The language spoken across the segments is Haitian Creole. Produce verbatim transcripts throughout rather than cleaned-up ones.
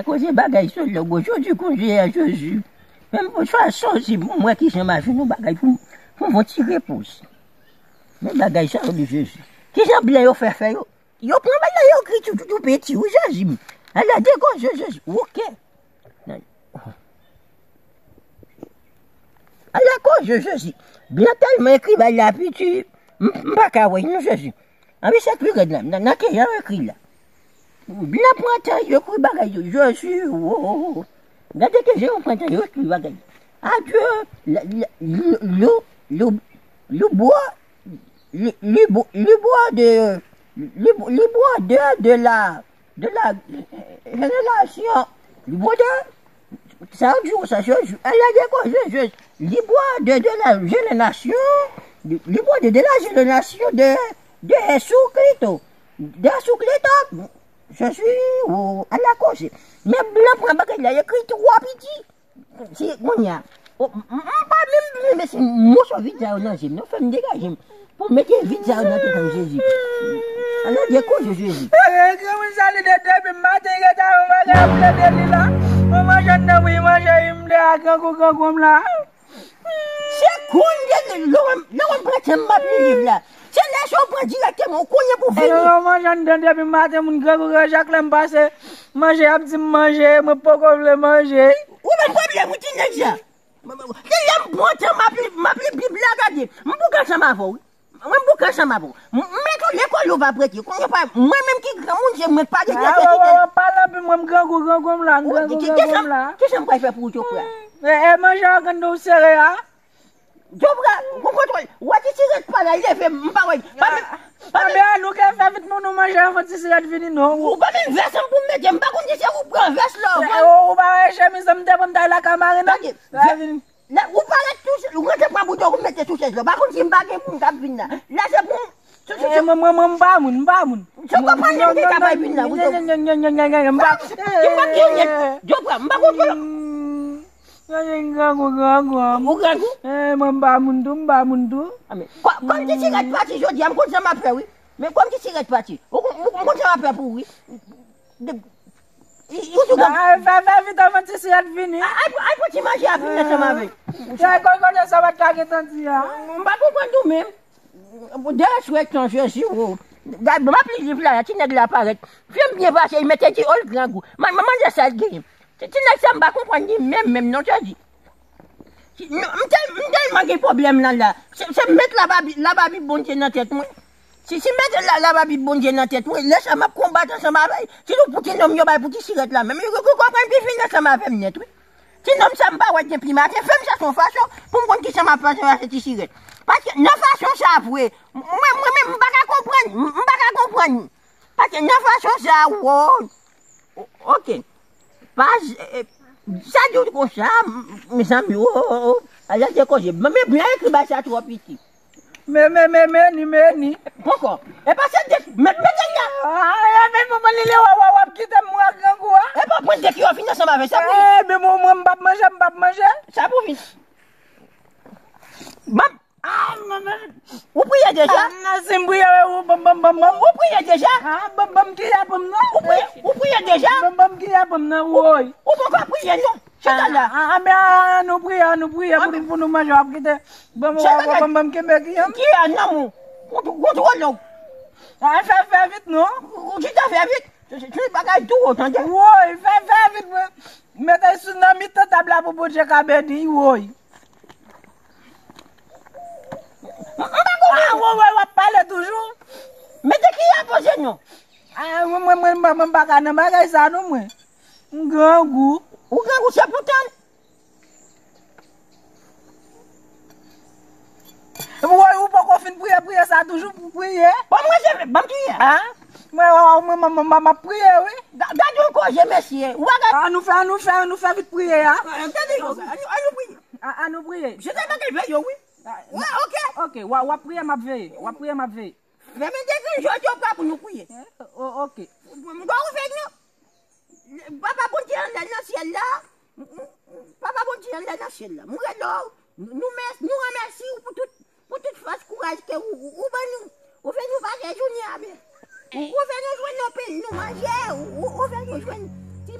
Koze bagay sou lè, bon, Jezi konze a Jezi. Menm pou sa, sonje, bon, mwen ki jan m a jwenn yon bagay pou m, pou m fon ti repons. Men bagay sa yo di Jezi. Ki jan blan yo fè fè yo? Yo pran bagay yo ekri tou, tou, tou piti, wi, Jezi. Ala de koze Jezi. Oke. Ala koze Jezi. Blan tèlman ekri bagay la piti, m, m pa ka wè, non, Jezi. Anpi se pi rèd la, nan, nan ke jan yo ekri la. Blan pran tan yo ekri bagay yo, Jezi, wo. Gade ke jan yo pran tan yo ekri bagay. Adieu, le, le, le, le, le, le bois, le, le bo-, le bois de, le, le bois de, de la, de la, euh, génération, le bois de, sa yo di konsa, Jezi, ala de koze Jezi, le bois de, de la génération, le, le bois de, de la génération de, de Jesucristo, de Jesucristo, Jezi, wo, ala koze. Men blan pran bagay la, ekri twò piti. Se kounye a. O, m, m pa menm renmen si moso vid sa yo nan je m, non, fè m degaje m. Pou mete vid sa yo nan tèt mwen, Jezi. Ala de koze, Jezi. Granmoun sa li de depi maten, li gentan yon bagay ap plede li la. Mwen manje anndan bouyi manje, m de a grangou, grangou m la. Se kounye a, lè w, lè w pran tan m ap li liv la. Se lè sa w pran dirèkteman, ou konnen pou vini. Yo manje anndan depi maten, moun grangou, gran jak, lè m pase, manje, y ap di m manje, mwen poko vle manje. Ou menm pwoblèm ou ti nèg sa. Lè m pran tan m ap li, m ap li Bib la, gade, m bouke ansanm avè w, wi. Mwen m bouke ansanm avè w. M, m met ou lekòl ou va prete. Kounye a pa, mwen menm ki granmoun, se mwen k pa gen tèt. Pale anpil, mwen m grangou, grangou m la, m grangou, grangou m la. Kisa m pral fè pou ou, Jofra? E, e manje a grann ou sere a? Jofra, ou kontwòl. Ou wè ti sirèt pa la, leve, m pa wè. Pa menm, pa menm. Anben, nou ka fè vit, nou, nou manje anvan ti sirèt vini, non. Ou pa menm vès an pou m mete, m pa konn si se ou pran vès la. Ou, ou pa wè chemiz an m te pran m t al lakay mari, non? Gade, vè-, la, ou parèt tou, ou rantre pran bouton, ou mete sou chèz la. Pa konn si m pa gen moun k ap vin la. La, se pou m. E, mwen, mwen, mwen, m pa moun, m pa moun. Se w konprann lè m te ka bay vin la, bouton. M pa, m pa genyen. Jofra, m pa konn. Grangou, grangou. Ou grangou? E, mwen, m pa moun tou, m pa moun tou. Kòm ti sirèt pati jodi a, m konn sa m ap fè, wi. Men kòm ti sirèt pati, ou konn, ou konn sa m ap fè pou ou, wi. De, i, i sou gad. Ay, fè, fè vit anvan ti sirèt vini. Ay, ay, ay, pran ti manje a vin ansanm avè. Ay, kote sa w pa t ka gen tanti a? M pa konprann ou menm. Derespektan Jezi, wo. Gad, m ap li liv la, ti nèg la parèt. Fè m byen pase, li mete di, o, l grangou. Man, man, manje sa l genyen. Ti, ti nèg sa m pa konprann li menm, menm non, Jezi. Ti, m, m tèl-, m tèlman gen pwoblèm nan la. Se, se met laba Bib, laba Bib Bondye nan tèt mwen. Si, si met la, laba Bib Bondye nan tèt mwen, lè sa m ap konbat ansanm avè l. Sitou pou ti nonm yo bay pou ti sirèt la. Menm yo, yo konprann pi fin ansanm avè m nèt, wi. Ti nonm sa m pa wè depi maten, fè m chèche yon fason pou m konn kisa m ap fè avèk ti sirèt. Paske nan fason sa vre, mwen, mwen menm, m pa ka konprann, m, m pa ka konprann. Paske nan fason sa, wo, o-, oke. Pa, e, sa di w konsa, m, mezanmi, o, o, o, o, ala de koze. Men, men, byen ekri bagay sa twò piti. Men, men, men, men, ni, men, ni. Poko. E pa se de, men, men, men, men. A, e, men, men, men, li, li, w, w, w ap kite m, mwen, grangou a. E pa pran de ki yo fin ansanm avè sa pou vin. E, men, mwen, mwen, m p ap manje, m p ap manje. Sa pou vin. Ban m, a, men, men. Ou priye deja? A, si m priye, ou, ban m, ban m, ban m, ban m. Ou priye deja? A, ban m, ban m, ki a ban m nan? Ou priye, ou priye deja? Ban m, ban m, ki a ban m nan, woy. Ou, ou poko priye, non. Chita la. A, a, men, a, nou priye, nou priye pou, pou nou manje, w ap kite. Bon, bon, bon, bon, bon, kenbe ki an. Ki an nan mou. Ou, ou, ou twò long. A, fè, fè vit, non. Ou, ou chita fè vit. Se, se, se bagay tou wo, tande. Woy, fè, fè vit, mwen. Mete sou nan mitan tab la pou Bondye ka beni, woy. M, m pa konprann. A, woy, woy, w ap pale toujou. Mete ki a poze non. A, mwen, mwen, mwen, mwen, mwen pa ka nan bagay sa, non, mwen. M grangou. Ou grangou, se pou tann. Woy, ou poko fin priye, priye sa toujou pou priye. Bon, mwen, se, ban m priye. A? Mwen, mwen, mwen, mwen, mwen, mwen ap priye, wi. Ga-, gade yon koze, mesye. Ou pa gade. An nou fè, an nou fè, an nou fè vit priye a. A, tande yo, an nou, an nou priye. A, an nou priye. Se te bagay veye yo, wi. A, wi, oke. Oke, w a, w ap priye, m ap veye. W ap priye, m ap veye. Fèmen de grenn jòj yo pa pou nou priye. O, oke. M, m, m, Papa Bondye anlè nan syèl la, Papa Bondye anlè nan syèl la, m rele w, nou mè-, nou remèsye w pou tout, pou tout fòs, kouraj ke ou, ou, ou ban nou. Ou fè nou pase jounen an byen. Ou, ou fè nou jwenn anpil, nou manje, ou, ou, ou fè nou jwenn ti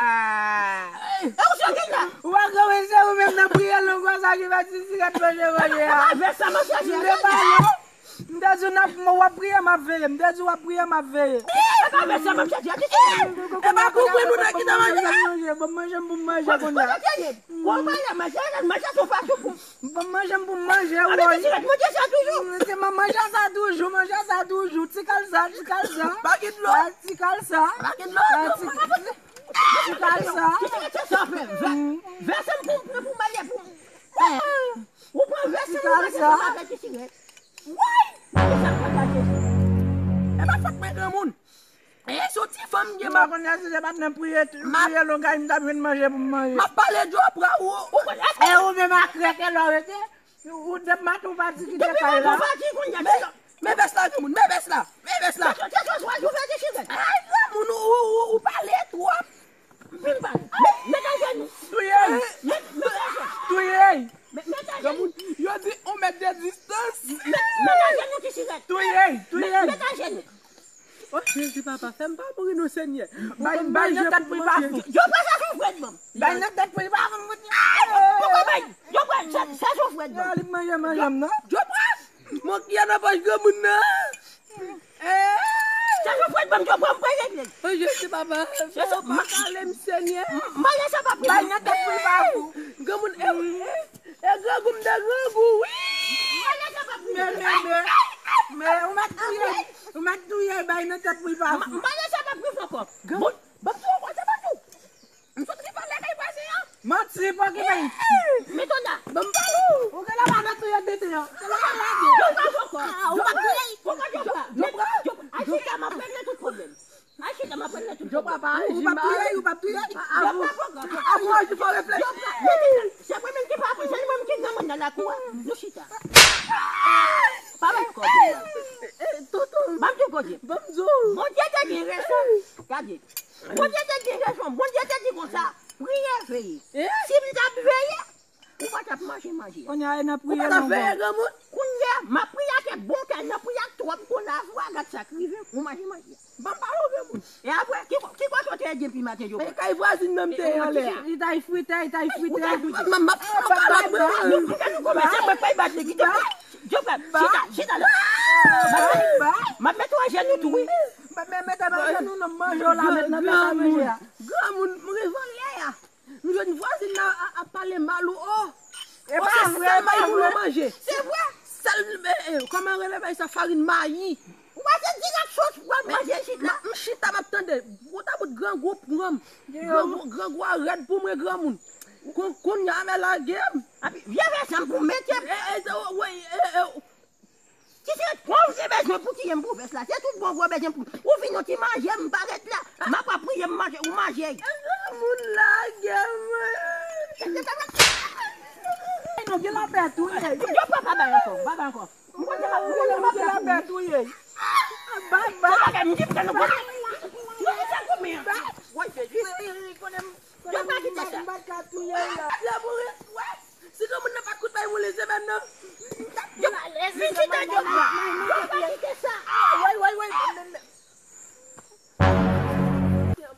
E ou sòt gen la? Ou pa konn se ou menm nan priyè long konsa ki fè ti sigarèt manje manje a. Avè sa, manje a. M te pale w. M te di w n ap, w ap priye, m ap veye. M te di w ap priye, m ap veye. E pa avè sa, manje a. E pa pou mwen nou nan ki nan manje a. Ban m manje, m pou m manje kounye a. Ou pa manje, manje, manje sou fwa sou pou. Ban m manje, m pou m manje, woy. Manje sa toujou. Se man-, manje sa toujou, manje sa toujou. Ti kal sa, ti kal sa. Pa gen dlo. Ti kal sa. Pa gen dlo. Ti kal sa. Vèse m pou m pran pou m ale pou m. Ou pran vèse m pou m ale pou m ale ti sigarèt. Woy! Manje sa pataje. E pa fòt mwen granmoun. E sou ti fanm gen. M pa konn si se pa t nan priye, priye longay m t ap jwenn manje pou m manje. M ap pale djopra ou. E ou menm a krèk e lò rete. Ou de maten ou pa di kite kay la. Men vès la granmoun, men vès la, men vès la. Ay granmoun ou, ou, ou pale twòp. Vin pale. Met ajenou. Touye l. Touye l. Granmoun, yo di yon mèt de distans. Met ajenou ti sigarèt. Touye l, touye l. Met ajenou. O Jezi papa, fè m pa mouri non Senyè. Bay, bay nan tèt pou li pa fou. Yo pran sa sou frèt banm. Bay nan tèt pou li pa fou. Poko bay. Yo pran sa, sa sou frèt banm. Li manje manje m non. Yo pran. Mon ki nan pòch granmoun nan. Sa sou frèt banm, yo pran, m pran regle. O Jezi papa, fè m pa kale m Senyè. Manje sa pa pou bay nan tèt pou li pa fou. Granmoun e, e grangou m de grangou wi. Manje sa pa pou men, men, men, men, ou mèt touye. Ou mèt touye, bay nan tèt pou li pa fou. Manje sa pa pou fou ankò. Bon, bon, bon, bon, bon. M sot rive lè kay vwazen an. Manti, pa gen. Men tonda. Ban m pale w. Ou gen la pa nan touye tete an. Se la pa lage. Yo pa fòkò. Ou pa touye. Fòkò yo pa. Yo pa. Yo pa. Achita m ap regle tout pwoblèm. Achita m ap regle tout pwoblèm. Yo pa pa aji mal. Ou pa touye, ou pa touye. Yo pa fòkò. Avan aji pa reflechi. Yo pa. Se mwen menm ki pa, se mwen menm ki granmoun nan lakou a. Nou chita. Pa bay kòb. Tonton. Ban m di w kote. Ban m di w. Bondye te gen rezon. Gade. Bondye te gen rezon. Bondye te di konsa, priye, veye. Si m t ap veye, ou pa t ap manje manje a. Kounye a, e nan priye nou veye, granmoun. Kounye a, m ap priye ak bon kè, nan priye ak twòp gwo lavwa, gad sa k rive, ou manje manje a. Ban m pale w, granmoun. E apre, ki, ki kote w te ye depi maten, yo? E kay vwazin nan m te ye anlè a. Li t al frite, li t al frite. M ap, m ap, m ap pale w, granmoun. Nou kite nou kòmanse, mwen kay bat li, kite. Yo, frè, chita, chita la. M ap mete w ajenou tou, wi. Mete m ajenou, non, manje w la, mete nan plas manje a. Granmoun, m rive anlè a. M jwenn vwazin nan ap pale mal ou o. E pa vre, e pa vre. Sèl mayi moun yo manje. Se vre. Sèl, e, e, kòman rele bagay sa, farin mayi. Ou pa se dirèk sos pran manje chita. M chita, m ap tande. Bout a bout grangou pran m. Grangou, grangou a rèd pou mwen, granmoun. Kon, kounye a, men lage m. Epi, vye vèsè m pou mete. E, e, se, wi, e, e, Ti sirèt, kon w te bezwen pou tiye m pou vès la. Se tout bon vre w bezwen pou. Ou vin yon ti manje, m parèt la. M ap priye, m manje, ou manje. Moun lage mwen. Non, gen lapè touye. Yo pa, pa bay ankò, pa bay ankò. M konn se pa pou mwen, m ap gen lapè touye. Bay, bay. Se bagay m di, m tande bon. Yo ki fè koumen an. Woy, Jezi. Yo pa kite sa. M pa ka touye la. Labouret, wè. Si granmoun nan pa t kout bay moun li semèn nan. Yo pa kite sa. Woy, woy,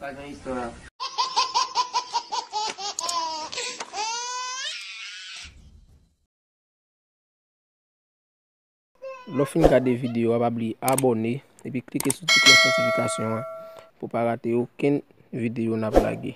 Pa gen istwa. Lè w fin gade videyo a, pa bliye abòne epi klike sou ti klòch notifikasyon an pou w pa rate okenn videyo n ap lage.